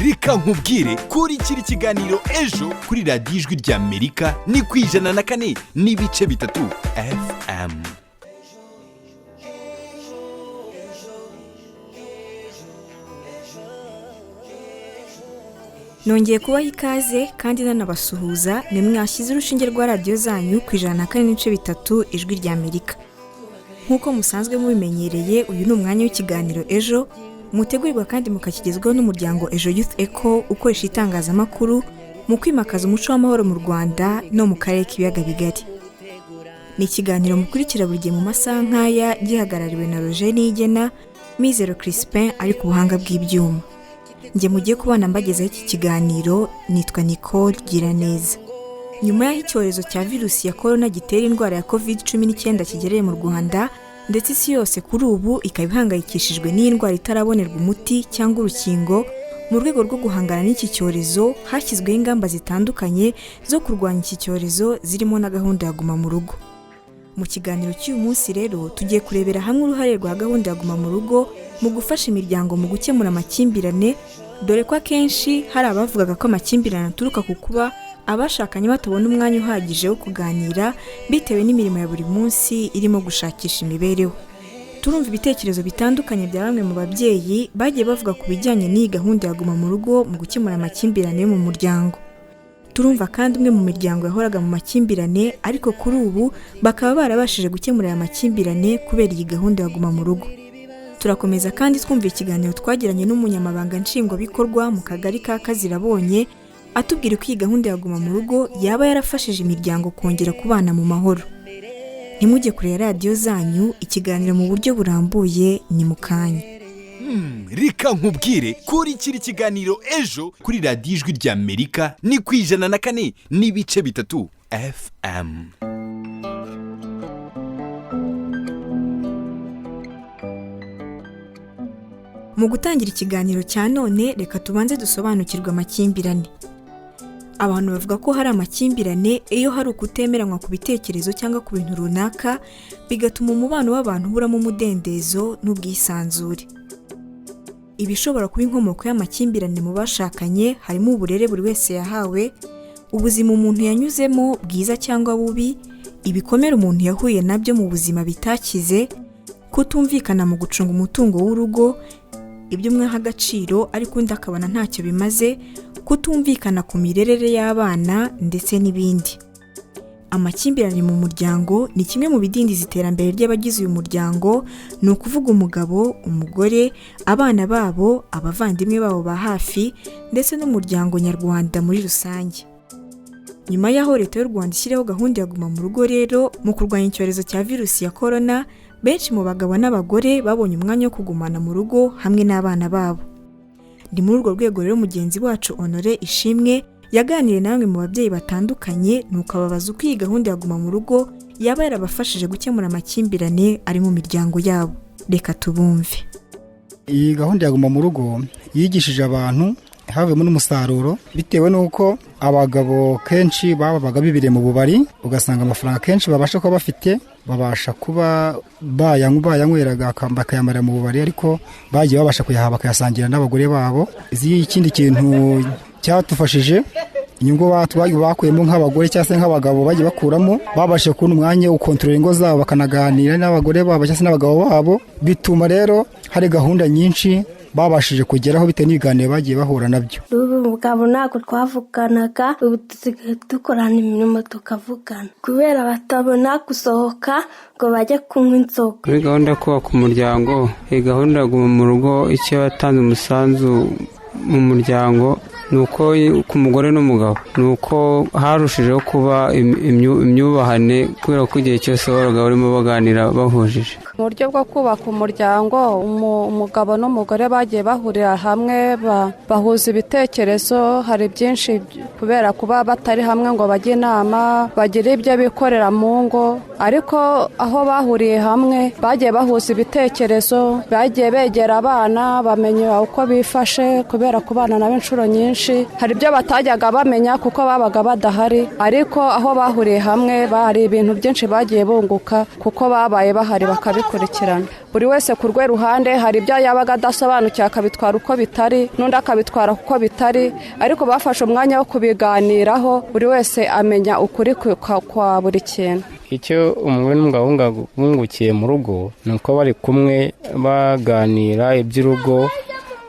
Reka nkubwire, kurikira ikiganiro Ejo kuri Radiyo Ijwi ry'Amerika, ni ku 104.3 FM. Nongeye kubaha ikaze kandi nanabasuhuza ni mwashyize urushinge rwa radiyo zanyu ku 104.3 Ijwi ry'Amerika. Nk'uko musanzwe mubimenyereye, uyu ni umwanya w'ikiganiro Ejo, mutegurirwa kandi mukakigezwaho n'umuryango Ejo Youth Eco, ukoresha itangazamakuru mu kwimakaza umuco w'amahoro mu Rwanda no mu karere k'Ibiyaga Bigari. Ni ikiganiro mukurikira buri gihe mu masaha nk'aya, gihagarariwe na Roger Niyigena, Mizero Crispin ari ku buhanga bw'ibyuma. Njye mugiye kubana mbagezaho iki kiganiro nitwa Nicole Giraneza. Nyuma y'aho icyorezo cya virusi ya korona gitera indwara ya COVID-19 kigereye mu Rwanda, ndetse isi yose kuri ubu ikaba ihangayikishijwe n'iyi ndwara itarabonerwa umuti cyangwa urukingo, mu rwego rwo guhangana n'iki cyorezo hashyizweho ingamba zitandukanye zo kurwanya iki cyorezo, zirimo na gahunda ya Guma mu Rugo. Mu kiganiro cy'uyu munsi rero, tugiye kurebera hamwe uruhare rwa gahunda ya Guma mu Rugo mu gufasha imiryango mu gukemura amakimbirane, dore ko akenshi hari abavugaga ko amakimbirane aturuka ku kuba abashakanye batabona umwanya uhagije wo kuganira bitewe n'imirimo ya buri munsi irimo gushakisha imibereho. Turumva ibitekerezo bitandukanye bya bamwe mu babyeyi bagiye bavuga ku bijyanye n'iyi gahunda ya Guma mu Rugo mu gukemura amakimbirane yo mu muryango. Turumva kandi umwe mu miryango yahoraga mu makimbirane, ariko kuri ubu bakaba barabashije gukemura aya makimbirane kubera iyi gahunda ya Guma mu Rugo. Turakomeza kandi twumva ikiganiro twagiranye n'umunyamabanga nshingwabikorwa mu kagari ka Kazirabonye, atubwira uko iyi gahunda ya Guma mu Rugo yaba yarafashije imiryango kongera kubana mu mahoro. Ntimujye kure ya radiyo zanyu, ikiganiro mu buryo burambuye ni mu kanya. Reka nkubwire, kurikira ikiganiro Ejo kuri Radiyo Ijwi ry'Amerika, ni ku 104.3 FM. Mu gutangira ikiganiro cya none, reka tubanze dusobanukirwe amakimbirane. Abantu bavuga ko hari amakimbirane iyo hari ukutemeranywa ku bitekerezo cyangwa ku bintu runaka, bigatuma umubano w'abantu uburamo umudendezo n'ubwisanzure. Ibishobora kuba inkomoko y'amakimbirane mu bashakanye harimo uburere buri wese yahawe, ubuzima umuntu yanyuzemo bwiza cyangwa bubi, ibikomere umuntu yahuye nabyo mu buzima bitakize, kutumvikana mu gucunga umutungo w'urugo, ibyo umwe aha agaciro ariko undi akabona ntacyo bimaze, kutumvikana ku mirerere y'abana ndetse n'ibindi. Amakimbirane mu muryango ni kimwe mu bidindiza iterambere ry'abagize uyu muryango, ni ukuvuga umugabo, umugore, abana babo, abavandimwe babo ba hafi ndetse n'umuryango nyarwanda muri rusange. Nyuma y'aho Leta y'u Rwanda ishyiraho gahunda ya Guma mu Rugo rero mu kurwanya icyorezo cya virusi ya korona, benshi mu bagabo n'abagore babonye umwanya wo kugumana mu rugo hamwe n'abana babo. Ni muri urwo rwego rero mugenzi wacu Honore Ishimwe yaganiriye na bamwe mu babyeyi batandukanye, nuko ababaza uko iyi gahunda ya Guma mu Rugo yaba yarabafashije gukemura amakimbirane ari mu miryango yabo. Reka tubumve. Iyi gahunda ya Guma mu Rugo yigishije abantu, havuyemo n'umusaruro, bitewe n'uko abagabo kenshi babaga bibiriye mu bubari, ugasanga amafaranga kenshi babasha kuba bafite babasha kuba bayanyweraga bakayamarira mu bubari, ariko bagiye babasha kuyaha bakayasangira n'abagore babo. Ikindi kintu cyatufashije, inyungu bakuyemo nk'abagore cyangwa se nk'abagabo bagiye bakuramo, babashije kubona umwanya wo gukontorora ingo zabo, bakanaganira n'abagore babo cyangwa se n'abagabo babo. Bituma rero hari gahunda nyinshi babashije kugeraho bitewe n'ibiganiro bagiye bahura nabyo. Ubu mugabo ntabwo twavuganaga, ubu dusigaye dukorana imirimo tukavugana, kubera batabona gusohoka ngo bajye kunywa inzoga. Muri gahunda yo kubaka umuryango, iyi gahunda ya Guma mu Rugo icyo yatanze umusanzu mu muryango ni uko ku mugore n'umugabo ni uko harushijeho kuba imyubahane, kubera ko igihe cyose babaga barimo baganira bahujije. Mu buryo bwo kubaka umuryango, umugabo n'umugore bagiye bahurira hamwe, bahuza ibitekerezo. Hari byinshi kubera kuba batari hamwe ngo bajye inama, bagire ibyo bikorera mu ngo, ariko aho bahuriye hamwe bagiye bahuza ibitekerezo, bagiye begera abana bamenya uko bifashe, kubera kubana nabo inshuro nyinshi hari ibyo batajyaga bamenya kuko babaga badahari, ariko aho bahuriye hamwe hari ibintu byinshi bagiye bunguka kuko babaye bahari bakabikora. bakabikurikirana. Buri wese ku rwe ruhande hari ibyo yabaga adasobanukiwe akabitwara uko bitari, n'undi akabitwara uko bitari, ariko bafashe umwanya wo kubiganiraho, buri wese amenya ukuri kwa buri kintu. Icyo umugore n'umugabo bungukiye mu rugo ni uko bari kumwe baganira iby'urugo,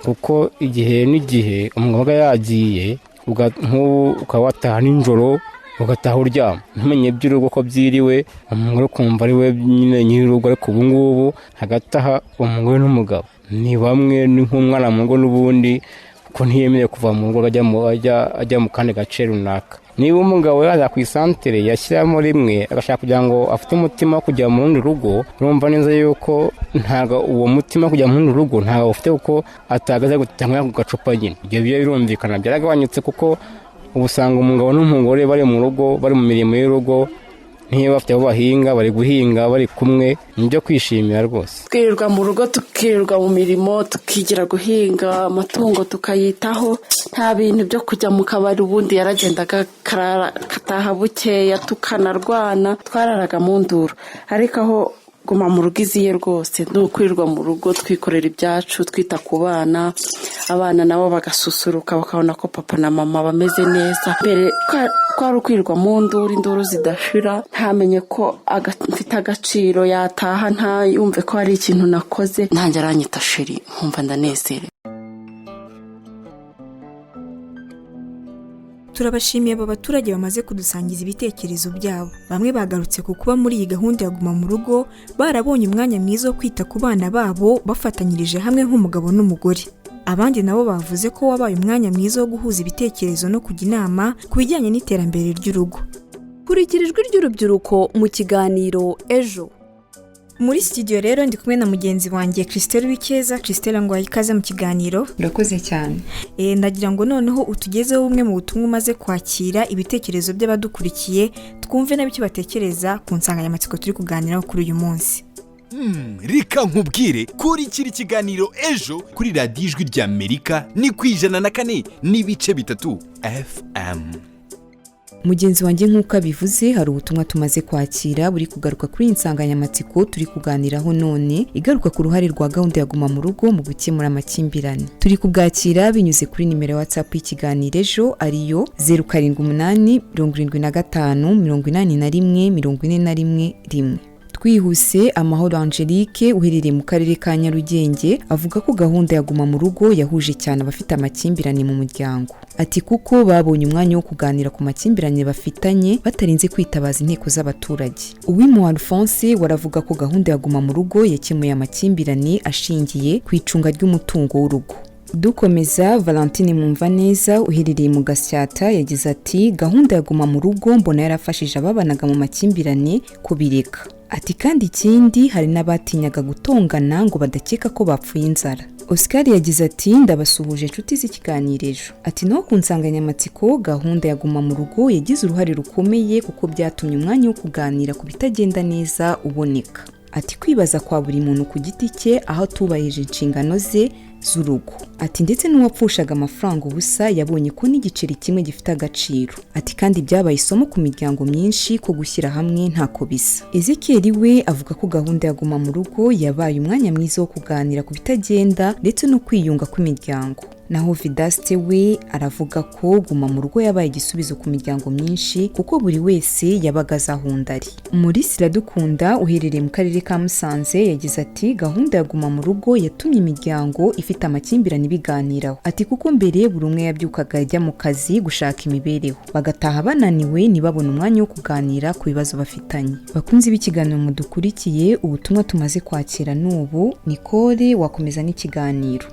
kuko igihe n'igihe umugabo yagiye, nk'ubu ukaba wataha nijoro ugataha uryama ntumenye iby'urugo ko byiriwe, umugore ukumva ari we nyine nyir'urugo. Ariko ubu ngubu hagati aha umugore n'umugabo ni bamwe, ni nk'umwana mu rugo n'ubundi, kuko ntiyemerewe kuva mu rugo ajya mu kandi gace runaka. Niba umugabo yaza ku isantere yashyiramo rimwe agashaka kugira ngo afite umutima wo kujya mu rundi rugo, urumva neza yuko ntabwo uwo mutima wo kujya mu rundi rugo ntabwo ufite, kuko atagaze gutanga ku gacupa nyine. Ibyo byo birumvikana byaragabanyutse, kuko ubu usanga umugabo n'umugore bari mu rugo, bari mu mirimo y'urugo, niba bafite aho bahinga bari guhinga bari kumwe, ni ibyo kwishimira rwose. Twirirwa mu rugo, tukirirwa mu mirimo, tukigira guhinga amatungo tukayitaho, nta bintu byo kujya mu kabari. Ubundi yaragendaga akataha bukeya, tukanarwana, twararaga mu nduru. Ariko aho guma mu rugo iziye rwose ni ukwirirwa mu rugo twikorera ibyacu, twita ku bana, abana nabo bagasusuruka bakabona ko papa na mama bameze neza. Mbere twari ukwirirwa mu nduru, induru zidashira, ntamenye ko mfite agaciro, yataha ntayumve ko hari ikintu nakoze, ntange aranyita sheri nkumva ndanezerewe. Turabashimiye aba baturage bamaze kudusangiza ibitekerezo byabo. Bamwe bagarutse ku kuba muri iyi gahunda ya Guma mu rugo barabonye umwanya mwiza wo kwita ku bana babo bafatanyirije hamwe nk'umugabo n'umugore. Abandi nabo bavuze ko wabaye umwanya mwiza wo guhuza ibitekerezo no kujya inama ku bijyanye n'iterambere ry'urugo. Kurikira ijwi ry'urubyiruko mu kiganiro Ejo. Muri studio rero ndi kumwe na mugenzi wanjye Christelle Wikeza. Christelle, ngo ikaze mu kiganiro. Urakoze cyane. Ndagira ngo noneho utugezeho bumwe mu butumwa umaze kwakira, ibitekerezo by'abadukurikiye, twumve nabo icyo batekereza ku nsanganyamatsiko turi kuganiraho kuri uyu munsi. Reka nkubwire, kurikira ikiganiro Ejo kuri Radiyo Ijwi ry'Amerika ni ku 104.3 FM. Mugenzi wanjye nk'uko abivuze, hari ubutumwa tumaze kwakira buri kugaruka kuri iyi nsanganyamatsiko turi kuganiraho none, igaruka ku ruhare rwa gahunda ya Guma mu rugo mu gukemura amakimbirane. Turi kubwakira binyuze kuri nimero ya WhatsApp y'ikiganiro Ejo, ariyo 078 75 81 41 1. Twihuse, Amahoro Angelique uherereye mu karere ka Nyarugenge avuga ko gahunda ya Guma mu rugo yahuje cyane abafite amakimbirane mu muryango. Ati kuko babonye umwanya wo kuganira ku makimbirane bafitanye batarinze kwitabaza inteko z'abaturage. Uwimu Alphonse waravuga ko gahunda ya Guma mu rugo yakemuye amakimbirane ashingiye ku icunga ry'umutungo w'urugo. Dukomeza, Valentine Mumvaneza uherereye mu Gasyata yagize ati gahunda ya Guma mu rugo mbona yarafashije ababanaga mu makimbirane kubireka. Ati kandi ikindi hari n'abatinyaga gutongana ngo badakeka ko bapfuye inzara. Oscar yagize ati ndabasuhuje inshuti z'ikiganiro Ejo. Ati no ku nsanganyamatsiko gahunda ya Guma mu rugo yagize uruhare rukomeye kuko byatumye umwanya wo kuganira ku bitagenda neza uboneka. Ati kwibaza kwa buri muntu ku giti cye aho atubahirije inshingano ze z'urugo. Ati ndetse n'uwapfushaga amafaranga ubusa yabonye ko n'igiceri kimwe gifite agaciro. Ati kandi byabaye isomo ku miryango myinshi ko gushyira hamwe ntako bisa. Ezekiel we avuga ko gahunda ya Guma mu rugo yabaye umwanya mwiza wo kuganira ku bitagenda ndetse no kwiyunga kw'imiryango. Naho Vidaste we aravuga ko Guma mu rugo yabaye igisubizo ku miryango myinshi kuko buri wese yabaga azahunda ari. Muri Siradukunda uherereye mu karere ka Musanze yagize ati gahunda ya Guma mu rugo yatumye imiryango ifite amakimbirane ibiganiraho. Ati kuko mbere buri umwe yabyukaga ajya mu kazi gushaka imibereho, bagataha bananiwe ntibabone umwanya wo kuganira ku bibazo bafitanye. Bakunzi b'ikiganiro mudukurikiye, ubutumwa tumaze kwakira n'ubu. Nicole wakomeza n'ikiganiro.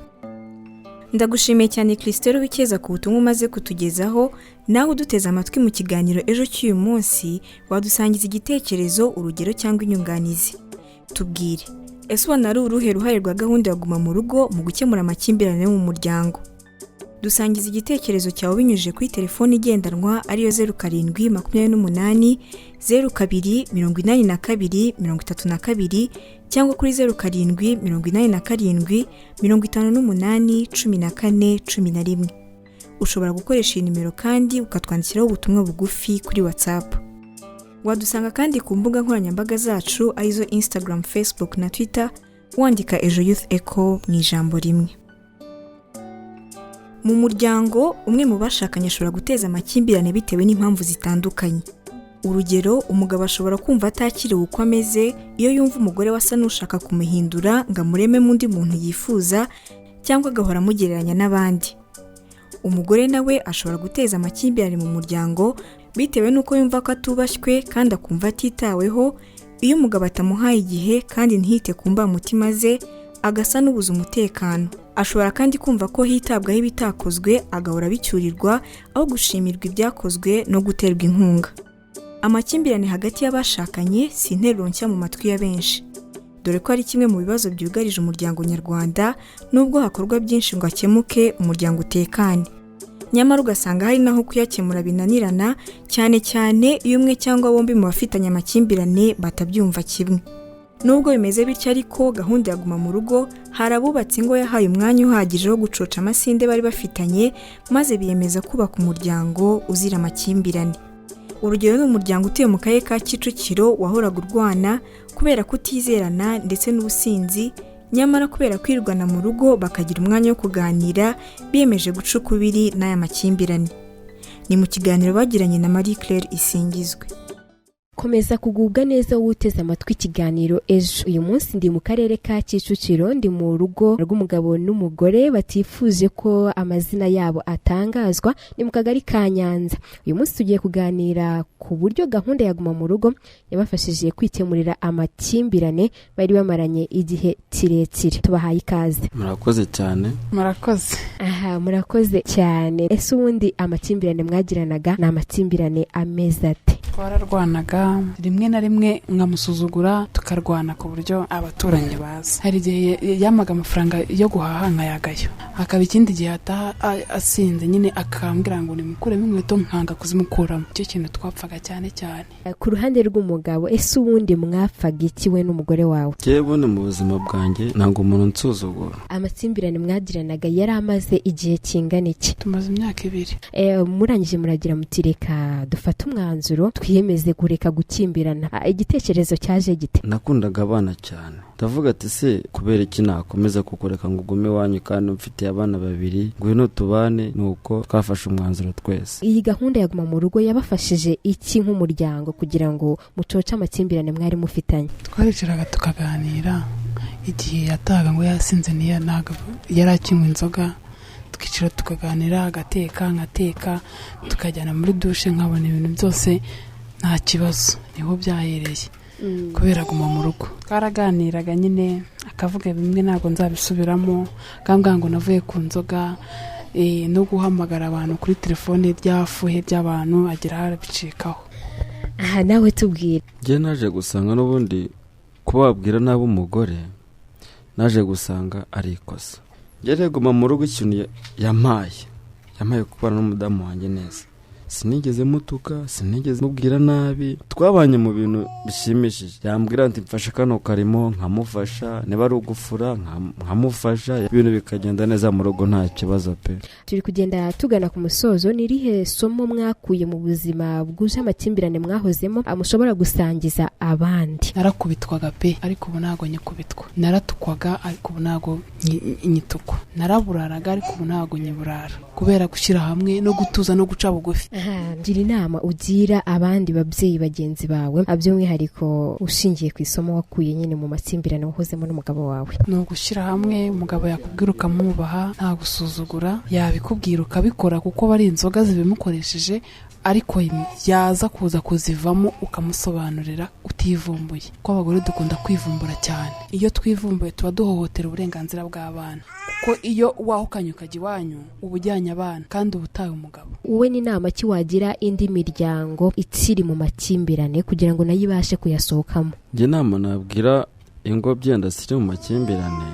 Ndagushimiye cyane Christelle Wikeza ku butumwa umaze kutugezaho. Nawe uduteze amatwi mu kiganiro Ejo cy'uyu munsi, wadusangiza igitekerezo, urugero cyangwa inyunganizi. Tubwire, ese ubona ari uruhe ruhare rwa gahunda ya Guma mu rugo mu gukemura amakimbirane yo mu muryango? Dusangiza igitekerezo cyawe binyujije kuri telefoni igendanwa ariyo 07 28 02 82 32 cyangwa kuri 07 87 58 14 11. Ushobora gukoresha iyi nimero kandi ukatwandikiraho ubutumwa bugufi kuri WhatsApp. Wadusanga kandi ku mbuga nkoranyambaga zacu, arizo Instagram, Facebook na Twitter, wandika Ejo Youth Echo mu ijambo rimwe. Mu muryango, umwe mu bashakanye ashobora guteza amakimbirane bitewe n'impamvu zitandukanye. Urugero, umugabo ashobora kumva atakiriwe uko ameze iyo yumva umugore we asa n'ushaka kumuhindura ngo amurememo undi muntu yifuza, cyangwa agahora amugereranya n'abandi. Umugore nawe ashobora guteza amakimbirane mu muryango bitewe n'uko yumva ko atubashywe kandi akumva atitaweho iyo umugabo atamuhaye igihe kandi ntiyite ku mbamutima ze, agasa n'ubuze umutekano. Ashobora kandi kumva ko hitabwaho ibitakozwe, agahora abicyurirwa aho gushimirwa ibyakozwe no guterwa inkunga. Amakimbirane hagati y'abashakanye si interuro nshya mu matwi ya benshi, dore ko ari kimwe mu bibazo byugarije umuryango nyarwanda, nubwo hakorwa byinshi ngo akemuke, umuryango utekane. Nyamara ugasanga hari naho kuyakemura binanirana, cyane cyane iyo umwe cyangwa bombi mu bafitanye amakimbirane batabyumva kimwe. Nubwo bimeze bityo ariko, gahunda ya Guma mu Rugo hari abubatse ingo yahaye umwanya uhagije wo gucoca amasinde bari bafitanye, maze biyemeza kubaka umuryango uzira amakimbirane. Urugero ni umuryango utuye mu karere ka Kicukiro wahoraga urwana kubera kutizerana ndetse n'ubusinzi, nyamara kubera kwirwana mu rugo bakagira umwanya wo kuganira, biyemeje guca ukubiri n'aya makimbirane. Ni mu kiganiro bagiranye na Marie Claire Isingizwe. Komeza kugubwa neza wowe uteze amatwi ikiganiro Ejo. Uyu munsi ndi mu karere ka Kicukiro, ndi mu rugo rw'umugabo n'umugore batifuje ko amazina yabo atangazwa, ni mu kagari ka Nyanza. Uyu munsi tugiye kuganira ku buryo gahunda ya Guma mu Rugo yabafashije kwikemurira amakimbirane bari bamaranye igihe kirekire. Tubahaye ikaze. Murakoze cyane. Murakoze. Aha, murakoze cyane. Ese ubundi amakimbirane mwagiranaga ni amakimbirane ameze ate? Twararwanaga rimwe na rimwe nkamusuzugura, tukarwana ku buryo abaturanyi baza. Hari igihe yamaga amafaranga yo guhaha nkayagayo, hakaba ikindi gihe ataha asinze nyine akambwira ngo nimukuremo inkweto, nkanga kuzimukuramo. Icyo kintu twapfaga cyane cyane. Ku ruhande rw'umugabo, ese ubundi mwapfaga iki we n'umugore wawe? Njyewe ubundi mu buzima bwanjye ntabwo umuntu nsuzugura. Amakimbirane mwagiranaga yari amaze igihe kingana iki? Tumaze imyaka 2. Murangije muragira muti reka dufate umwanzuro twiyemeze kureka gukimbirana. Igitekerezo cyaje gite? Nakundaga abana cyane, ndavuga ati se kubera iki nakomeza kukureka ngo ugume iwanyu kandi mfitiye abana 2, ngwino tubane. Nuko twafashe umwanzuro twese. Iyi gahunda ya Guma mu Rugo yabafashije iki nk'umuryango kugira ngo mucoce amakimbirane mwari mufitanye? Twaricaraga tukaganira. Igihe yatahaga ngo yasinze, ntabwo yari akinywa inzoga, tukicara tukaganira, agateka nkateka, tukajyana muri dushe, nkabona ibintu byose nta kibazo. Niho byahereye kubera Guma mu Rugo. Twaraganiraga nyine, akavuga bimwe ntabwo nzabisubiramo, akambwira ngo navuye ku nzoga, no guhamagara abantu kuri telefone ryafuhe ry'abantu agera harabicikaho. Aha nawe tubwira. Njye naje gusanga n'ubundi kuba wabwira nabi umugore, naje gusanga ari ikosa. Njye Guma mu Rugo ikintu yampaye kubana n'umudamu wanjye neza. Sinigeze mutuka, sinigeze mubwira nabi, twabanye mu bintu bishimishije. Yambwira ati mfashe kano karimo, nkamufasha, niba ari ugufura nkamufasha, ibintu bikagenda neza mu rugo nta kibazo pe. Turi kugenda tugana ku musozo. Ni irihe somo mwakuye mu buzima bwuje amakimbirane mwahozemo mushobora gusangiza abandi? Narakubitwaga pe, ariko ubu ntabwo nyikubitwa. Naratukwaga, ariko ubu ntabwo nyitukwa. Naraburaraga, ariko ubu ntabwo nyiburara, kubera gushyira hamwe no gutuza no guca bugufi. Gira inama ugira abandi babyeyi bagenzi bawe, by'umwihariko ushingiye ku isomo wakuye nyine mu makimbirane wahozemo n'umugabo wawe. Ni ugushyira hamwe, umugabo yakubwira ukamwubaha, nta gusuzugura, yabikubwira ukabikora kuko bari inzoga zibimukoresheje, ariko yaza kuza kuzivamo ukamusobanurira utivumbuye. Kuko abagore dukunda kwivumbura cyane, iyo twivumbuye tuba duhohotera uburenganzira bw'abana, kuko iyo wahukanye ukajya iwanyu uba ujyanye abana kandi uba utaye umugabo. Wowe ni inama ki wagira indi miryango ikiri mu makimbirane kugira ngo nayo ibashe kuyasohokamo? Njye inama nabwira ingo byenda ziri mu makimbirane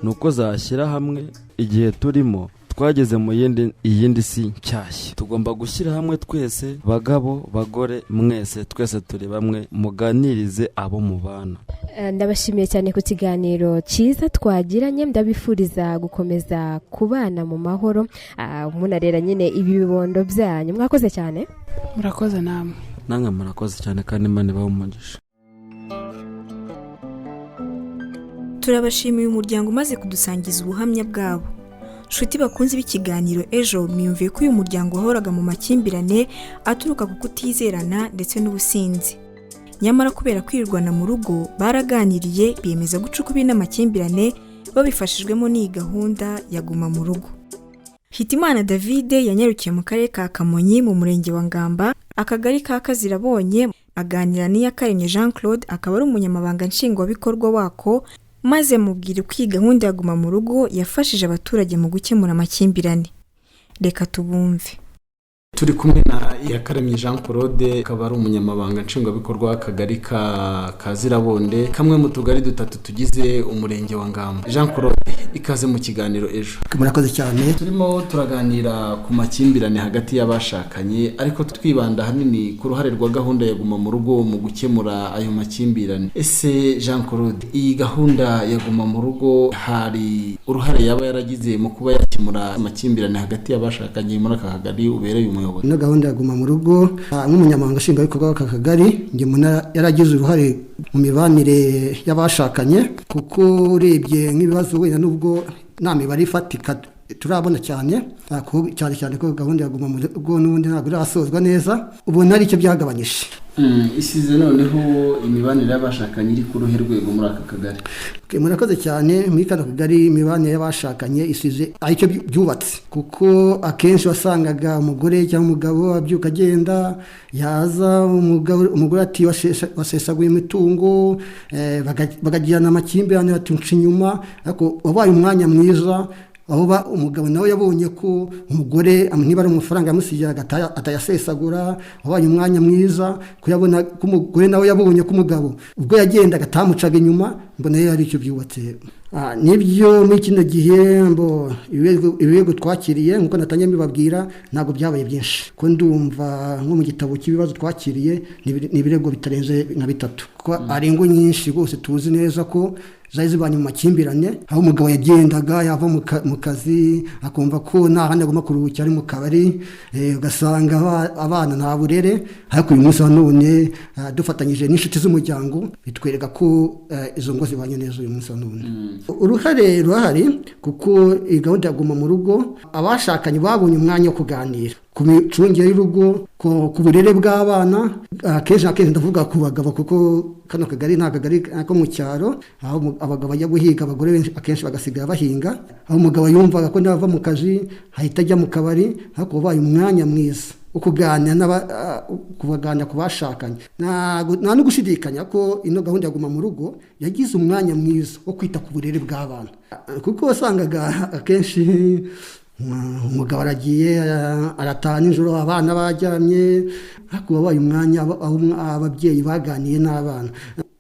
ni uko zashyira hamwe. Igihe turimo twageze mu yindi si nshyashya, tugomba gushyira hamwe twese, bagabo bagore mwese, twese turi bamwe, muganirize abo mubana. Ndabashimiye cyane ku kiganiro cyiza twagiranye, ndabifuriza gukomeza kubana mu mahoro, munarera nyine ibi bibondo byanyu. Mwakoze cyane. Murakoze namwe. Namwe murakoze cyane kandi Imana ibahe umugisha. Turabashimiye umuryango umaze kudusangiza ubuhamya bwabo. Nshuti bakunze b'ikiganiro ejo, mwiyumviye ko uyu muryango wahoraga mu makimbirane aturuka ku kutizerana ndetse n'ubusinzi. Nyamara kubera kwirirwana mu rugo, baraganiriye biyemeza guca ukubiri n'amakimbirane babifashijwemo n'iyi gahunda ya Guma mu Rugo. Hitimana David yanyarukiye mu karere ka Kamonyi mu murenge wa Ngamba, akagari ka Kazirabonye, aganira n'Iyakaremye Jean Claude, akaba ari umunyamabanga nshingwabikorwa wako, maze mubwira uko iyi gahunda ya Guma mu Rugo yafashije abaturage mu gukemura amakimbirane. Reka tubumve. Turi kumwe na Iyakaremye Jean Claude, akaba ari umunyamabanga nshingwabikorwa w'akagari ka Kazirabonde, kamwe mu tugari dutatu tugize umurenge wa Ngamba. Jean Claude, ikaze mu kiganiro ejo. Murakoze cyane. Turimo turaganira ku makimbirane hagati y'abashakanye, ariko twibanda ahanini ku ruhare rwa gahunda ya Guma mu Rugo mu gukemura ayo makimbirane. Ese Jean Claude, iyi gahunda ya Guma mu Rugo hari uruhare yaba yaragize mu kuba yakemura amakimbirane hagati y'abashakanye muri aka kagari ubereye umuyobozi? Ino gahunda ya Guma mu Rugo, nk'umunyamabanga nshingwabikorwa w'aka kagari, njye mbona yaragize uruhare mu mibanire y'abashakanye, kuko urebye nk'ibibazo wenda nubwo nta mibare ifatika turabona cyane, cyane cyane ko gahunda ya Guma mu Rugo n'ubundi ntabwo irasozwa neza, ubona ari icyo byagabanyije. Isize noneho imibanire y'abashakanye iri ku ruhe rwego muri aka kagari? Murakoze cyane. Muri kano kagari imibanire y'abashakanye isize aricyo byubatse, kuko akenshi wasangaga umugore cyangwa umugabo abyuka agenda, yaza umugore ati wasesaguye imitungo, bagagirana amakimbirane, ati nca inyuma. Ariko wabaye umwanya mwiza aho umugabo nawe yabonye ko umugore niba ari amafaranga yamusigiye atayasesagura. Wabaye umwanya mwiza kuyabona ko umugore nawe yabonye ko umugabo ubwo yagendaga atamucaga inyuma. Mbona rero ari icyo byubatse. Nibyo, muri kino gihe ibirego twakiriye nk'uko natangiye mbibabwira ntabwo byabaye byinshi, ko ndumva nko mu gitabo cy'ibibazo twakiriye ni ibirego bitarenze nka 3, kuko ari ingo nyinshi rwose tuzi neza ko zari zibanye mu makimbirane, aho umugabo yagendaga yava mu kazi akumva ko nta handi agomba kuruhukira ari mu kabari, ugasanga abana nta burere. Ariko uyu munsi wa none dufatanyije n'inshuti z'umuryango bitwereka ko izo ngo zibanye neza uyu munsi wa none. Uruhare rurahari, kuko iyi gahunda ya Guma mu Rugo abashakanye babonye umwanya wo kuganira ku micungire y'urugo, ku burere bw'abana. Akenshi na kenshi ndavuga ku bagabo, kuko kano kagari ni akagari ko mu cyaro, aho abagabo bajya guhiga, abagore benshi akenshi bagasigara bahinga, aho umugabo yumvaga ko nava mu kazi ahita ajya mu kabari. Ariko wabaye umwanya mwiza wo kuganira ku bashakanye. Nta no gushidikanya ko ino gahunda ya Guma mu Rugo yagize umwanya mwiza wo kwita ku burere bw'abana, kuko wasangaga akenshi umugabo aragiye arataha nijoro abana baryamye, ariko wabaye umwanya aho ababyeyi baganiye n'abana.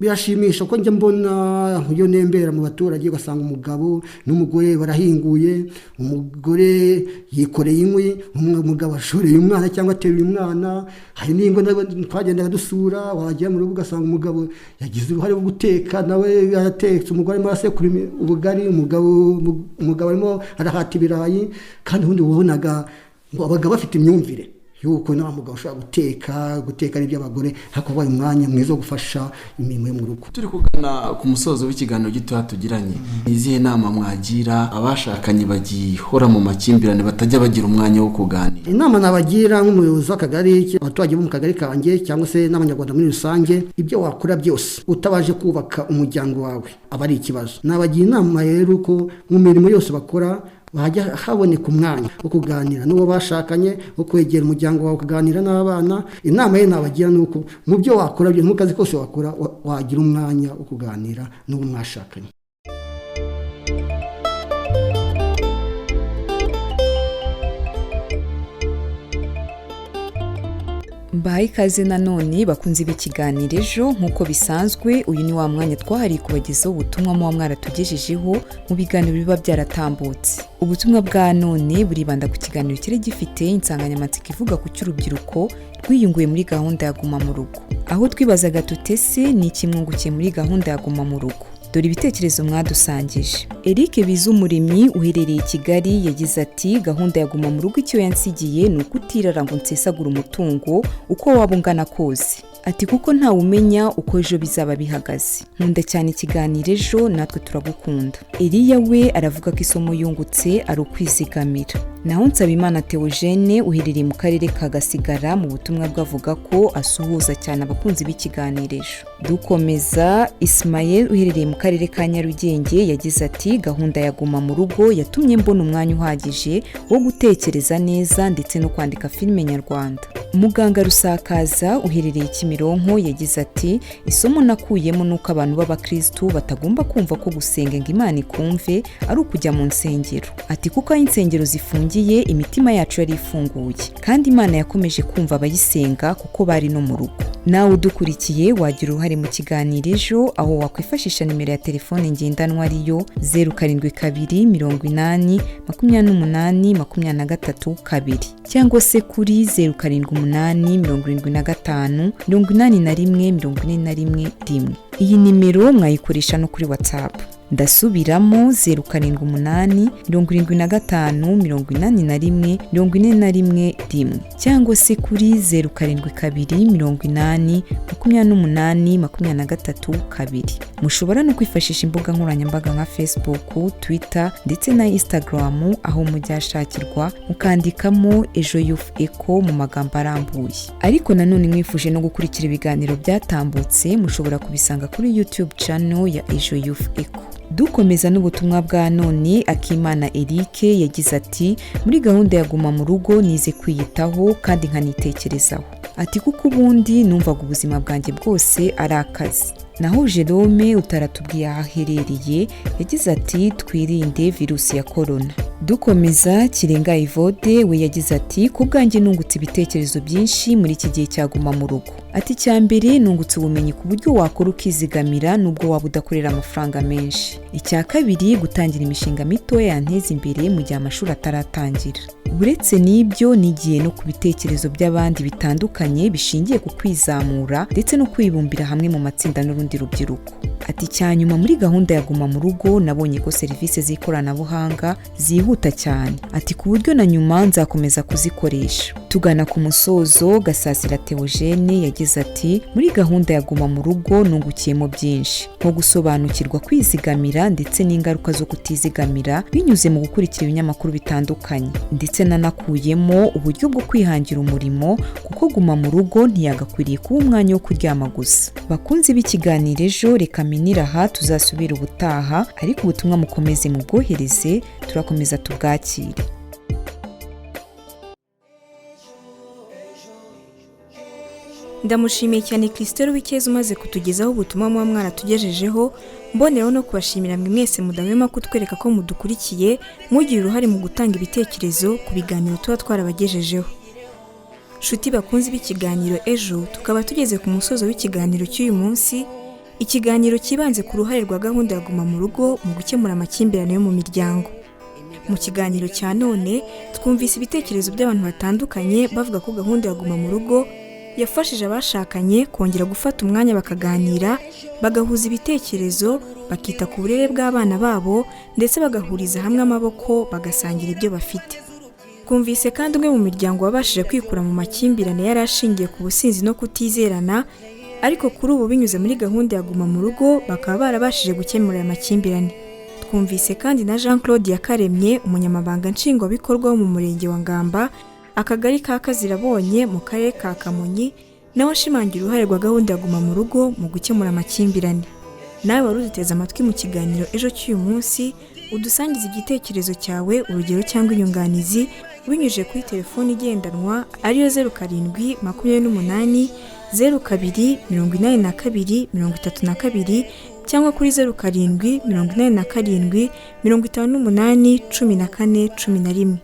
Birashimisha ko njya mbona iyo nembera mu baturage, ugasanga umugabo n'umugore barahinguye, umugore yikoreye inkwi, umugabo ashoreye umwana cyangwa ateruye umwana. Hari n'ingo twagendaga dusura, wagera mu rugo ugasanga umugabo yagize uruhare rwo guteka, nawe yaratetse, umugore arimo arasekura ubugari, umugabo arimo arahata ibirayi. Kandi ubundi wabonaga ngo abagabo bafite imyumvire yuko nta mugabo ushobora guteka ari iby'abagore, ariko wabaye umwanya mwiza wo gufasha imirimo yo mu rugo. Turi kugana ku musozo w'ikiganiro gitoya tugiranye, ni izihe nama mwagira abashakanye bagihora mu makimbirane batajya bagira umwanya wo kuganira? Inama nabagira nk'umuyobozi w'akagari, abaturage bo mu kagari kanjye cyangwa se n'abanyarwanda muri rusange, ibyo wakora byose utabaje kubaka umuryango wawe aba ari ikibazo. Nabagira inama rero ko mu mirimo yose bakora hajya haboneka umwanya wo kuganira n'uwo bashakanye, wo kwegera umuryango wawe ukaganira n'abana. Inama ye nabagira ni uko mu byo wakora, mu kazi kose wakora, wagira umwanya wo kuganira n'uwo mwashakanye. Mbahaye ikaze nanone bakunze b'ikiganiro ejo. Nk'uko bisanzwe, uyu ni wa mwanya twahariye kubagezaho ubutumwa muba mwaratugejejeho mu biganiro biba byaratambutse. Ubutumwa bwa none buribanda ku kiganiro cyari gifite insanganyamatsiko ivuga ku cy'urubyiruko rwiyunguye muri gahunda ya Guma mu Rugo, aho twibazaga tutese ni iki mwungukiye muri gahunda ya Guma mu Rugo. Dore ibitekerezo mwadusangije. Eric Bizumuremyi uherereye i Kigali yagize ati: "Gahunda ya Guma mu Rugo icyo yansigiye ni ukutirara ngo nsesagure umutungo uko waba ungana kose." Ati: "Kuko ntawe umenya uko ejo bizaba bihagaze." Nkunda cyane ikiganiro Ejo. Natwe turagukunda. Eliya we aravuga ko isomo yungutse ari ukwizigamira. Naho Nsabimana Theogene uherereye mu karere ka Gasigara, mu butumwa bwe avuga ko asuhuza cyane abakunzi b'ikiganiro Ejo. Dukomeza, Ismael uherereye mu karere ka Nyarugenge yagize ati: "Gahunda ya Guma mu Rugo yatumye mbona umwanya uhagije wo gutekereza neza ndetse no kwandika filime nyarwanda." Muganga Rusakaza uherereye Kimironko yagize ati: "Isomo nakuyemo ni uko abantu b'abakirisitu batagomba kumva ko gusenga ngo Imana ikumve ari ukujya mu nsengero." Ati: "Kuko aho insengero zifungiye, imitima yacu yari ifunguye, kandi Imana yakomeje kumva abayisenga kuko bari no mu rugo." Nawe udukurikiye wagira uruhare mu kiganiro Ejo, aho wakwifashisha nimero ya telefone ngendanwa ariyo 0728028232, cyangwa se kuri 0787578141. Iyi nimero mwayikoresha no kuri WhatsApp. Ndasubiramo: 0787578141, cyangwa se kuri 0728028232. Mushobora no kwifashisha imbuga nkoranyambaga nka Facebook, Twitter ndetse na Instagram, aho mujyashakirwa mukandikamo Ejo Youth Echo mu magambo arambuye. Ariko nanone mwifuje no gukurikira ibiganiro byatambutse, mushobora kubisanga kuri YouTube channel ya Ejo Youth Echo. Dukomeza n'ubutumwa bwa none, Akimana Eric yagize ati: "Muri gahunda ya Guma mu Rugo nize kwiyitaho kandi nkanitekerezaho." Ati: "Kuko ubundi numvaga ubuzima bwanjye bwose ari akazi." Naho Jerome utaratubwiye aho aherereye yagize ati: "Twirinde virusi ya korona." Dukomeza, Kirenga Ivode we yagize ati: "Ku bwanjye nungutse ibitekerezo byinshi muri iki gihe cya Guma mu Rugo." Ati: "Icya mbere, nungutse ubumenyi ku buryo wakora ukizigamira nubwo waba udakorera amafaranga menshi. Icya kabiri, gutangira imishinga mitoya yanteza imbere mu gihe amashuri ataratangira. Uretse n'ibyo, nigiye no ku bitekerezo by'abandi bitandukanye bishingiye ku kwizamura ndetse no kwibumbira hamwe mu matsinda n'urundi rubyiruko." Ati: "Cya nyuma, muri gahunda ya Guma mu Rugo nabonye ko serivisi z'ikoranabuhanga zihuta cyane." Ati: "Ku buryo na nyuma nzakomeza kuzikoresha." Tugana ku musozo, Gasasira Theogene yagize ati: "Muri gahunda ya Guma mu Rugo nungukiyemo byinshi, nko gusobanukirwa kwizigamira ndetse n'ingaruka zo kutizigamira binyuze mu gukurikira ibinyamakuru bitandukanye, ndetse nanakuyemo uburyo bwo kwihangira umurimo, kuko Guma mu Rugo ntiyagakwiriye kuba umwanya wo kuryama gusa." Bakunzi b'ikiganiro Ejo, reka minira aha, tuzasubira ubutaha, ariko ubutumwa mukomeze mubwohereze, turakomeza tubwakire. Ndamushimiye cyane Christelle Wikeza umaze kutugezaho ubutumwa muba mwaratugejejeho. Mboneraho no kubashimira mwe mwese mudahwema kutwereka ko mudukurikiye, mugira uruhare mu gutanga ibitekerezo ku biganiro tuba twarabagejejeho. Nshuti bakunzi b'ikiganiro Ejo, tukaba tugeze ku musozo w'ikiganiro cy'uyu munsi, ikiganiro cyibanze ku ruhare rwa gahunda ya Guma mu Rugo mu gukemura amakimbirane yo mu miryango. Mu kiganiro cya none twumvise ibitekerezo by'abantu batandukanye bavuga ko gahunda ya Guma mu Rugo yafashije abashakanye kongera gufata umwanya bakaganira, bagahuza ibitekerezo, bakita ku burere bw'abana babo, ndetse bagahuriza hamwe amaboko bagasangira ibyo bafite. Twumvise kandi umwe mu miryango wabashije kwikura mu makimbirane yari ashingiye ku businzi no kutizerana, ariko kuri ubu binyuze muri gahunda ya Guma mu Rugo bakaba barabashije gukemura aya makimbirane. Twumvise kandi na Jean Claude Yakaremye, umunyamabanga nshingwabikorwa wo mu murenge wa Ngamba, akagari ka Kazirabonye mu karere ka Kamonyi, nawe ashimangira uruhare rwa gahunda ya Guma mu Rugo mu gukemura amakimbirane. Nawe wari uduteze amatwi mu kiganiro Ejo cy'uyu munsi, udusangiza igitekerezo cyawe, urugero cyangwa inyunganizi, binyujije kuri telefoni igendanwa ariyo 0728 02 82 32, cyangwa kuri 0787 58 14 11.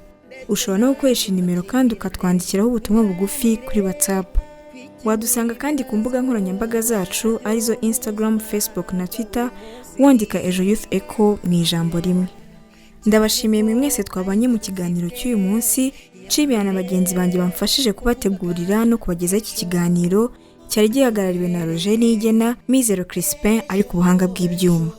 Ushobora no gukoresha nimero kandi ukatwandikiraho ubutumwa bugufi kuri WhatsApp. Wadusanga kandi ku mbuga nkoranyambaga zacu arizo Instagram, Facebook na Twitter, wandika Ejo Youth Echo mu ijambo rimwe. Ndabashimiye mwe mwese twabanye mu kiganiro cy'uyu munsi, nshimira na bagenzi banjye bamfashije kubategurira no kubagezaho iki kiganiro cyari gihagarariwe na Roger Niyigena, Mizero Crispin ari ku buhanga bw'ibyuma.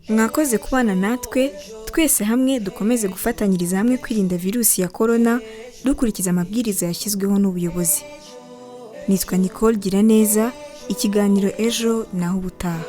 Mwakoze kubana natwe. Twese hamwe dukomeze gufatanyiriza hamwe kwirinda virusi ya korona, dukurikiza amabwiriza yashyizweho n'ubuyobozi. Nitwa Nicole Giraneza. Ikiganiro Ejo naho ubutaha.